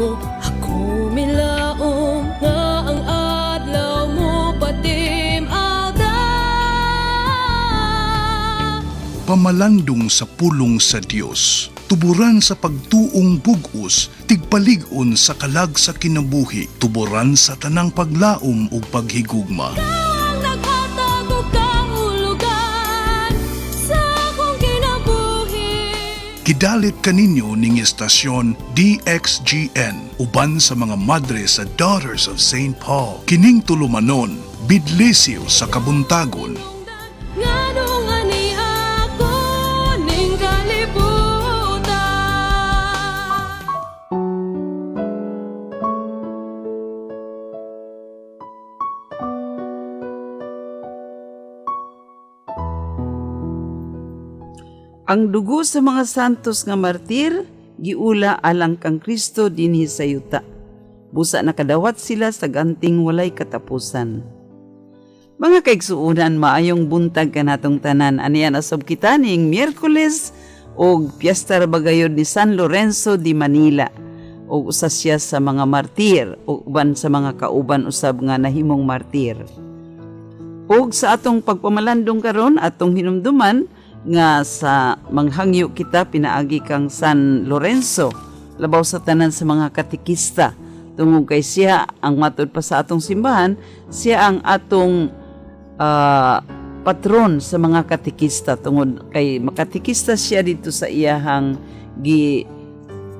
Nimo ako milaom nga ang adlaw mo patim-ada. Pamalandong sa pulong sa Dios, tuburan sa pagtuong bug-os, tigpalig-on sa kalag sa kinabuhi, tuburan sa tanang paglaom ug paghigugma. Ang naghatag og kahulugan sa akong kinabuhi. Gidalit kaninyo ning estasyon DXGN uban sa mga madre sa Daughters of St. Paul. Kining tulumanon, bidlisiw sa kabuntagon. Nganong ani ako ning kalibutan. Ang dugo sa mga santos nga martir giula alang kang Kristo dinhi sa yuta. Busa nakadawat sila sa ganting walay katapusan. Mga kaigsuonan, maayong buntag kanatong tanan. Anian asab kita ning Miyerkules og piyesta ra bagayod ni San Lorenzo de Manila. Og usa siya sa mga martir ug uban sa mga kauban usab nga nahimong martir. Ug sa atong pagpamalandong karon, atong hinumduman nga sa manghangyo kita pinaagi kang San Lorenzo, labaw sa tanan sa mga katekista, tungod kay siya ang matud pa sa atong simbahan, siya ang atong patron sa mga katekista, tungod kay makatekista siya dito sa iyahang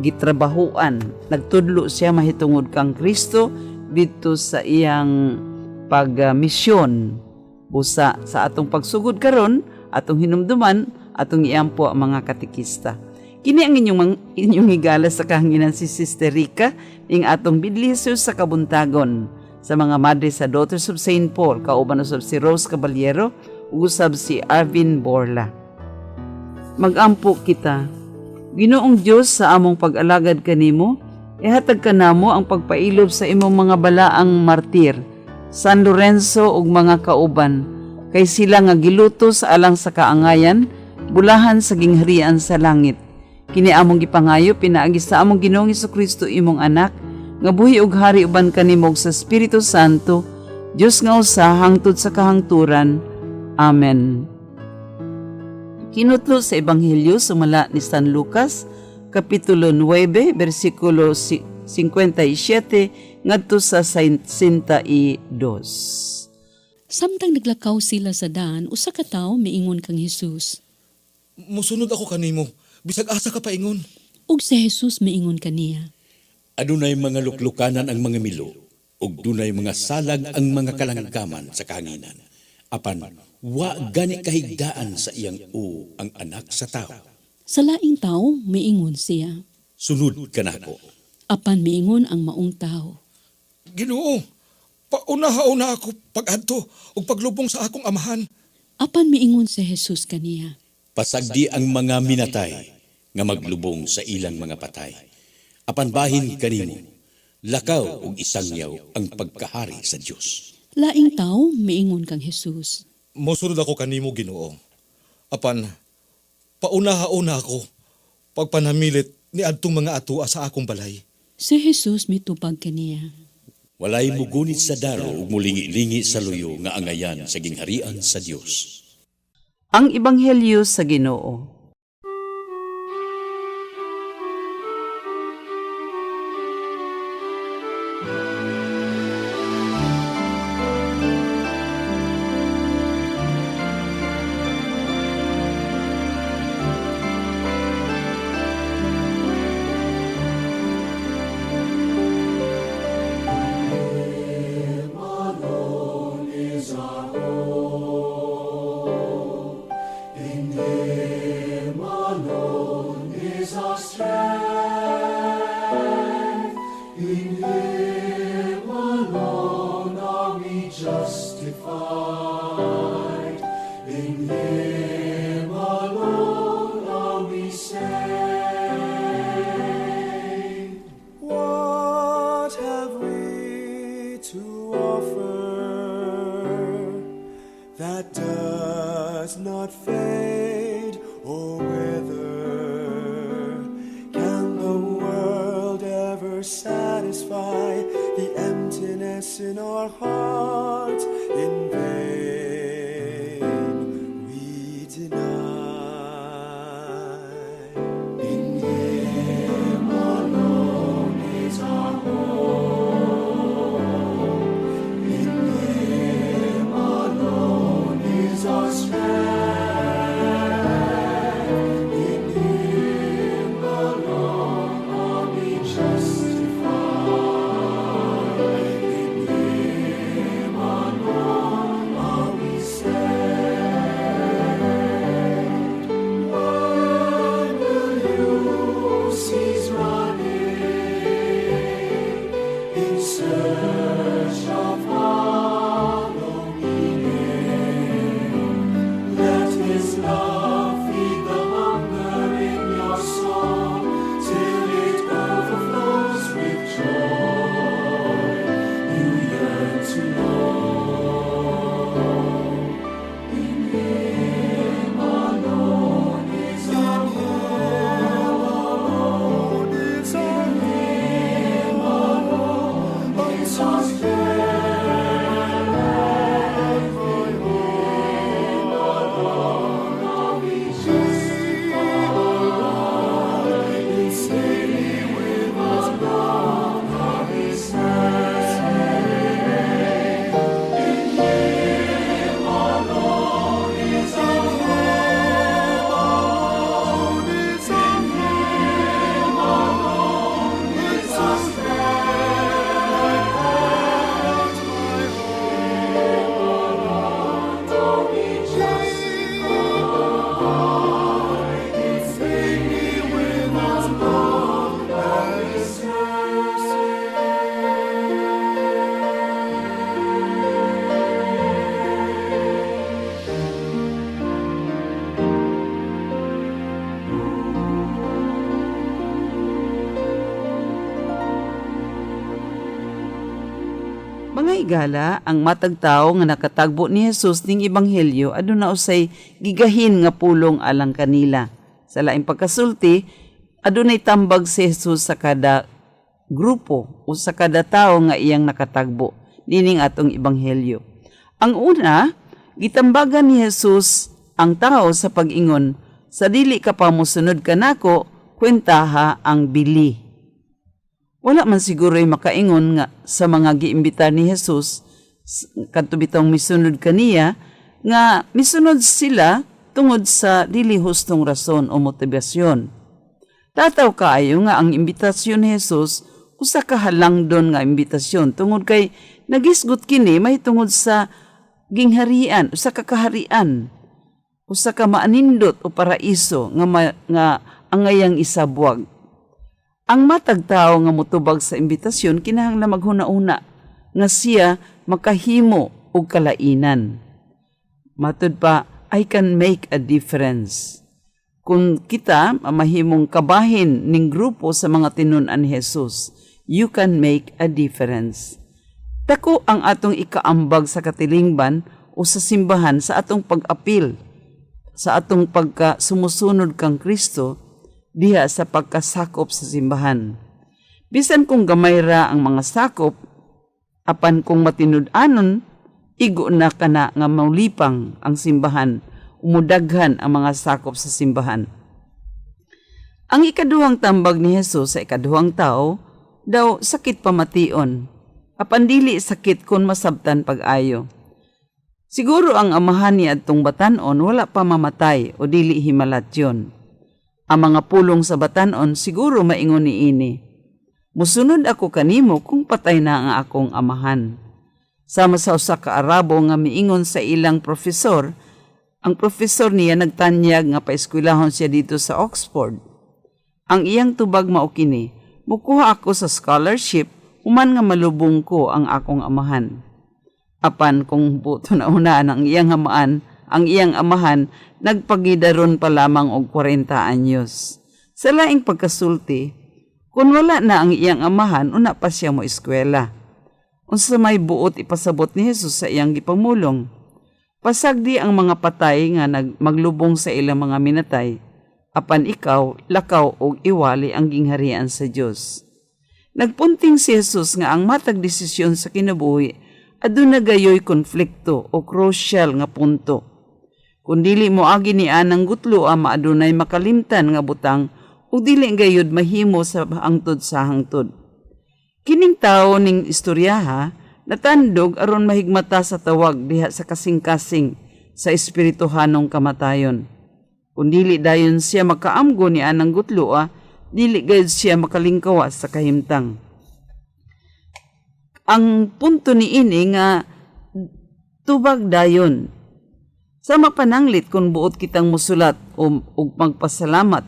gitrabahuan. Nagtudlo siya mahitungod kang Kristo dito sa iyang pagmisyon. Busa sa atong pagsugod karon, atong hinumduman, atong iampo ang mga katekista. Kini ang inyong higala sa kahanginan, si Sister Rica, ing atong bidliso sa kabuntagon sa mga madre sa Daughters of St. Paul, kauban usab si Rose Caballero ug usab si Arvin Borla. Magampo kita. Ginoong Dios, sa among pag-alagad kanimo, ihatag kanamo ang pagpailob sa imong mga balaang martir, San Lorenzo ug mga kauban, kay sila nga gilutos alang sa kaangayan, bulahan sa gingharian sa langit. Kini among gipangayo pinaagi sa among Ginoong Kristo, imong anak, nga buhi ug hari uban kanimo ug sa Espiritu Santo, Dios nga usa hangtod sa kahangturan. Amen. Kinutlo sa Ebanghelyo sumala ni San Lucas, Kapitulo 9, bersikulo 57 ngadto sa 62. Samtang naglakaw sila sa daan, usa ka tawo miingon kang Jesus. Musunod ako kanimo, bisag asa ka paingon. Ug si Jesus miingon kaniya. Adunay mga luklukanan ang mga milo, ug dunay mga salag ang mga kalanggaman sa kahanginan. Apan wa gani kahigdaan sa iyang u ang Anak sa Tao. Sa laing tawo miingon siya. Sunod kanako. Apan miingon ang maong tawo. Ginoo, paunahauna ako pag-adto ug paglubong sa akong amahan. Apan miingon si Jesus kaniya. Pasagdi ang mga minatay nga maglubong sa ilang mga patay. Apan bahin kanimo, lakaw ug isangyaw ang pagkahari sa Dios. Laing tawo miingon kang Jesus. Mosunod ako kanimo, Ginoo. Apan paunahauna ako pagpanamilit ni adtong mga atua sa akong balay. Si Jesus mitubag kaniya. Walay mugunit sa daro ug mulingi-lingi sa luyo nga angayan sa gingharian sa Dios. Ang Ebanghelyo sa Ginoo. In our hearts, in vain we deny. In Him alone is our hope. In Him alone is our strength. In Him alone are we justified. In Him alone are we saved. When will you cease running in search of hollow meaning? Let His love feed the hunger in your soul till it overflows with joy. You yearn to know. In Him alone is our hope. Is our Him alone is our strength. In Him alone are we justified. Save with His love are we saved. In Him alone is our hope. Alone is our Him alone is our strength. Him alone are we justified. Save me with His love and His mercy. Mga higala, ang matag tawo nga nakatagbo ni Jesus ning ebanghelyo aduna usay gigahin nga pulong alang kanila. Sa laing pagkasulti, adunay tambag si Jesus sa kada grupo o sa kada tawo nga iyang nakatagbo nining atong ebanghelyo. Ang una, gitambagan ni Jesus ang tao sa pag-ingon, sa dili ka pa mosunod kanako, kwentaha ang bili. Wala man siguro'y makaingon nga sa mga giimbitar ni Jesus kadto bitawng misunod kaniya nga misunod sila tungod sa dili hustong rason o motibasyon. Tataw kaayo nga ang imbitasyon ni Jesus usa ka halangdon nga imbitasyon tungod kay nagisgot kini mahitungod sa gingharian, usa ka kaharian, usa ka maanindot o paraiso nga nga angayang isabwag. Ang matag tawo nga motubag sa imbitasyon kinahanglan maghuna-una nga siya makahimo og kalainan. Matud pa, I can make a difference. Kung kita mahimong kabahin ning grupo sa mga tinun-an ni Jesus, you can make a difference. Dako ang atong ikaambag sa katilingban o sa simbahan sa atong pag-apil, sa atong pagka sumusunod kang Kristo diha sa pagkasakop sa simbahan. Bisan kung gamay ra ang mga sakop, apan kung matinud-anon, igo na kana nga maulipang ang simbahan, umudaghan ang mga sakop sa simbahan. Ang ikaduhang tambag ni Jesus sa ikaduhang tao, daw sakit pamation, apan dili sakit kung masabtan pag-ayo. Siguro ang amahan ni adtong batanon wala pa mamatay o dili himalatyon. Ang mga pulong sa batanon siguro maingon niini. Musunod ako kanimo kung patay na ang akong amahan. Sama sa usa ka Arabo nga miingon sa ilang profesor, ang profesor niya nagtanyag nga paeskwelahon siya dito sa Oxford. Ang iyang tubag mao kini, mukuha ako sa scholarship human nga malubong ko ang akong amahan. Apan kung buto na unaan ang iyang amaan, ang iyang amahan nagpagidaron pa lamang og 40 anyos. Sa laing pagkasulti, kung wala na ang iyang amahan, una pa siya mo eskwela. Unsa may buot ipasabot ni Jesus sa iyang gipamulong. Pasagdi ang mga patay nga maglubong sa ilang mga minatay, apan ikaw lakaw og iwali ang gingharian sa Dios. Nagpunting si Jesus nga ang matag desisyon sa kinabuhi Aduna gayoy konflikto o crucial nga punto. Kung dili mo agi ni anang gutloa, maadunay makalimtan nga butang ug dili gayud mahimo sa hangtod sa hangtod. Kining tawo ning istoryaha natandog aron mahigmata sa tawag diha sa kasing-kasing sa espirituhanong kamatayon. Kung dili dayon siya makaamgo ni anang gutloa, dili gayud siya makalingkawas sa kahimtang. Ang punto ni ini nga tubag dayon. Sa mapananglit kung buot kitang musulat o og magpasalamat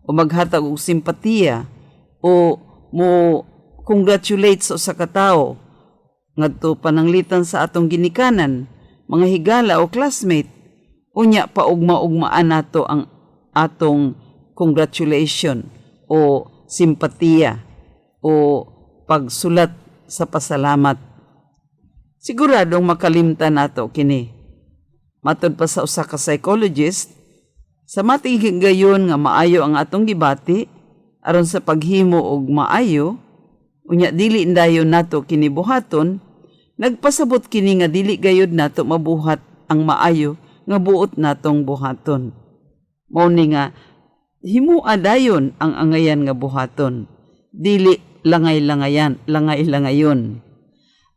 o maghatag og simpatiya o mo congratulate sa usa ka tawo ngadto pananglitan sa atong ginikanan, mga higala o classmate, unya paugma-ugmaan nato ang atong congratulation o simpatiya o pagsulat sa pasalamat. Siguradong makalimtan nato kini. Matod pa sa usa ka psychologist, sa matig gayon nga maayo ang atong gibati aron sa paghimo og maayo, unya dili dayon nato kini buhaton, nagpasabot kini nga dili gayud nato mabuhat ang maayo nga buot natong buhaton. Mao ni nga himua dayon ang angayan nga buhaton, dili langay-langayan, langay-langayon.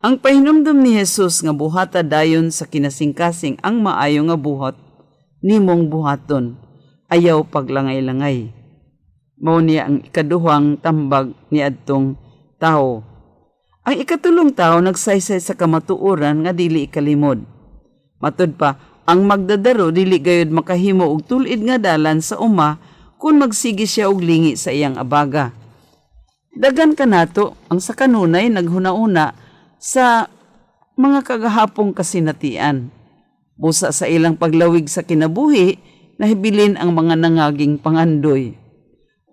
Ang pahinumdum ni Jesus nga buhata dayon sa kinasingkasing ang maayo nga buhat nimong buhaton, ayaw paglangay-langay. Mao niya ang ikaduhang tambag ni adtong tawo. Ang ikatulong tawo nagsaysay sa kamatuoran nga dili ikalimod. Matud pa, ang magdadaro dili gayud makahimo og tul-id nga dalan sa uma kung magsige siya og lingi sa iyang abaga. Daghan kanato ang sa kanunay naghuna-una sa mga kagahapong kasinatian. Busa sa ilang paglawig sa kinabuhi, nahibilin ang mga nangaging pangandoy.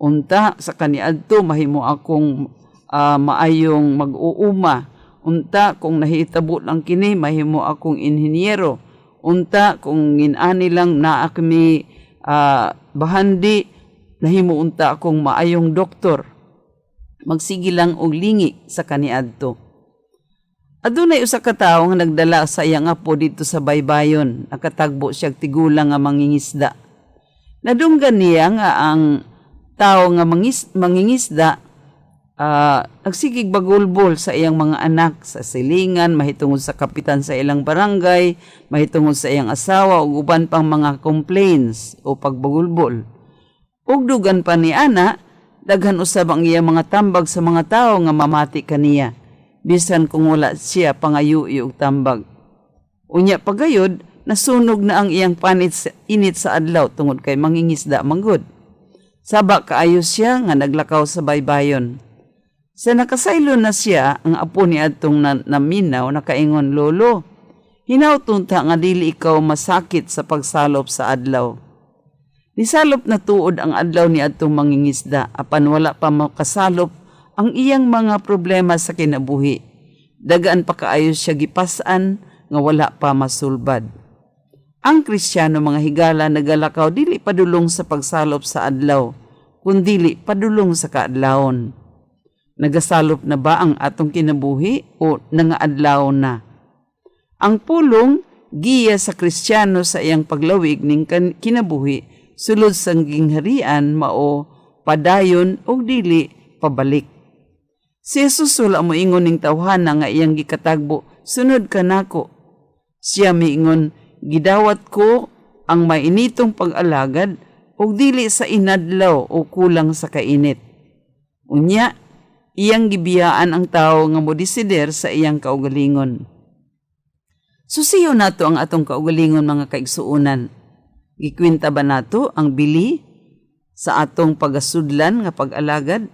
Unta sa kaniadto mahimo akong maayong mag-uuma. Unta kung nahitabo lang kini, mahimo akong inhinyero. Unta kung nginani lang naa kami bahandi, nahimo unta akong maayong doktor. Magsige lang og lingi sa kaniadto. Adunay usa ka tawo nga nagdala sa iyang apo dito sa baybayon. Nakatagbo siya tigulang nga mangingisda. Nadunggan niya nga ang tawo nga mangingisda nagsigig bagulbol sa iyang mga anak sa silingan, mahitungod sa kapitan sa ilang barangay, mahitungod sa iyang asawa ug uban pang mga complaints o pagbagulbol. Ug dugan pa ni ana, daghan usab ang iyang mga tambag sa mga tawo nga mamati kaniya, bisan kung wala siya pangayui og tambag. Unya pagayod, nasunog na ang iyang panit sa init sa adlaw tungod kay mangingisda manggod. Saba kaayo siya nga naglakaw sa baybayon. Sa nakasaylo na siya, ang apo ni adtong naminaw nakaingon, "Lolo, hinaut unta nga dili ikaw masakit sa pagsalop sa adlaw." Nisalop na tuod ang adlaw ni adtong mangingisda, apan wala pa makasalop ang iyang mga problema sa kinabuhi. Dagaan pa kaayo siya gipas-an nga wala pa masulbad. Ang Kristiyano, mga higala, nagalakaw dili padulong sa pagsalop sa adlaw, kundili padulong sa kaadlawon. Nagasalop na ba ang atong kinabuhi o nangaadlaw na? Ang pulong, giya sa Kristiyano sa iyang paglawig ning kinabuhi sulod sa gingharian, mao padayon o dili pabalik. Si Jesus wala moingon ning tawhana nga iyang gikatagbo, "Sunod ka nako." Siya miingon, "Gidawat ko ang mainitong pag-alagad ug dili sa inadlaw o kulang sa kainit." Unya, iyang gibiyaan ang tao nga modesider sa iyang kaugalingon. Susiyo nato ang atong kaugalingon, mga kaigsuonan. Gikwenta ba nato ang bili sa atong pagasudlan nga pag-alagad?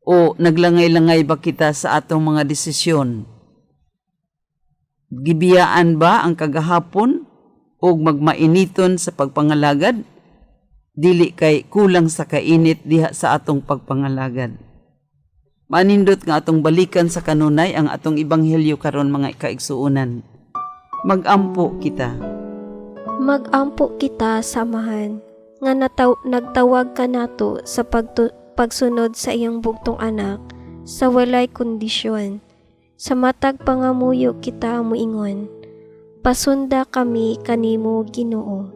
O naglangay-langay ba kita sa atong mga desisyon? Gibiyaan ba ang kagahapon o magmainiton sa pagpangalagad? Dili kay kulang sa kainit diha sa atong pagpangalagad. Manindot nga atong balikan sa kanunay ang atong ebanghelyo karon, mga kaigsuonan. Magampo kita. Magampo kita sa Amahan nga nagtawag kanato sa pagsunod sa iyang bugtong anak sa walay kondisyon. Sa matag pangamuyo kita moingon, pasunda kami kanimo, Ginoo.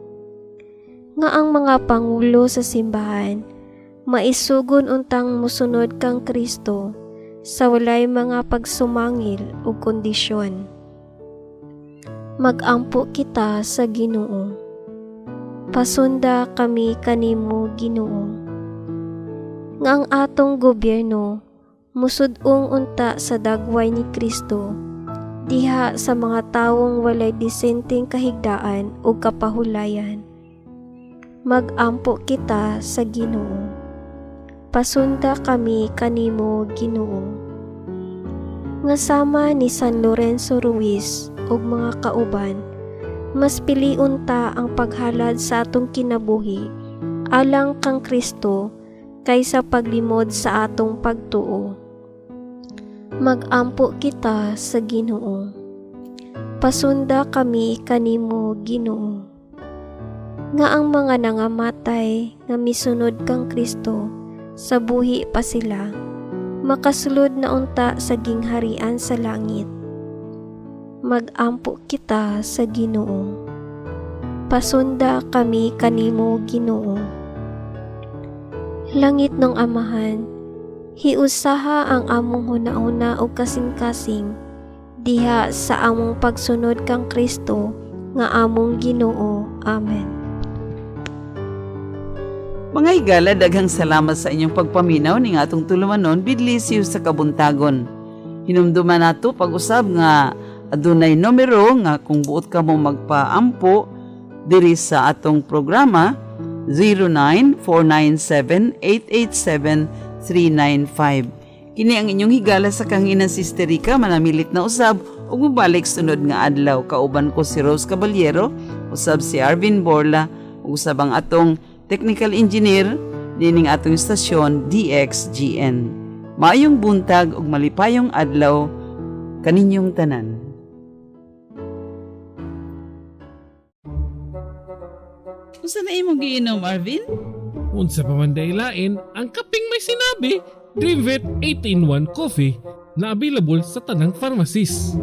Nga ang mga pangulo sa simbahan maisugon untang musunod kang Kristo sa walay mga pagsumangil o kondisyon. Magampo kita sa Ginoo. Pasunda kami kanimo, Ginoo. Nga ang atong gobyerno musud-ong unta sa dagway ni Kristo diha sa mga tawong walay disenteng kahigdaan o kapahulayan. Magampo kita sa Ginoo. Pasunda kami kanimo, Ginoo. Nga sama ni San Lorenzo Ruiz ug mga kauban, mas pilion ta ang paghalad sa atong kinabuhi alang kang Kristo kaysa paglimod sa atong pagtuo. Magampo kita sa Ginoo. Pasunda kami kanimo, Ginoo. Nga ang mga nangamatay nga misunod kang Kristo sa buhi pa sila, makasulod na unta sa gingharian sa langit. Magampo kita sa Ginoo. Pasunda kami kanimo, Ginoo. Langit ng Amahan, hiusaha ang among hunahuna ug kasing-kasing diha sa among pagsunod kang Kristo nga among Ginoo. Amen. Mga higala, daghang salamat sa inyong pagpaminaw ning atong tulumanon bidlisiw sa kabuntagon. Hinumduman nato pag-usab nga adunay numero nga kung buot ka mo magpaampo diri sa atong programa, 09-497-887-395. Kini ang inyong higala sa kahanginan, Sister Rica, manamilit na usab ug mobalik sunod nga adlaw. Kauban ko si Rose Caballero, usab si Arvin Borla, ug usab ang atong technical engineer nining atong istasyon DXGN. Maayong buntag ug malipayong adlaw kaninyong tanan. Unsa na imong giinom, Arvin? Unsa pa man daylain, ang kaping may sinabi, Dreamvet 8-in-1 Coffee na available sa tanang pharmacies.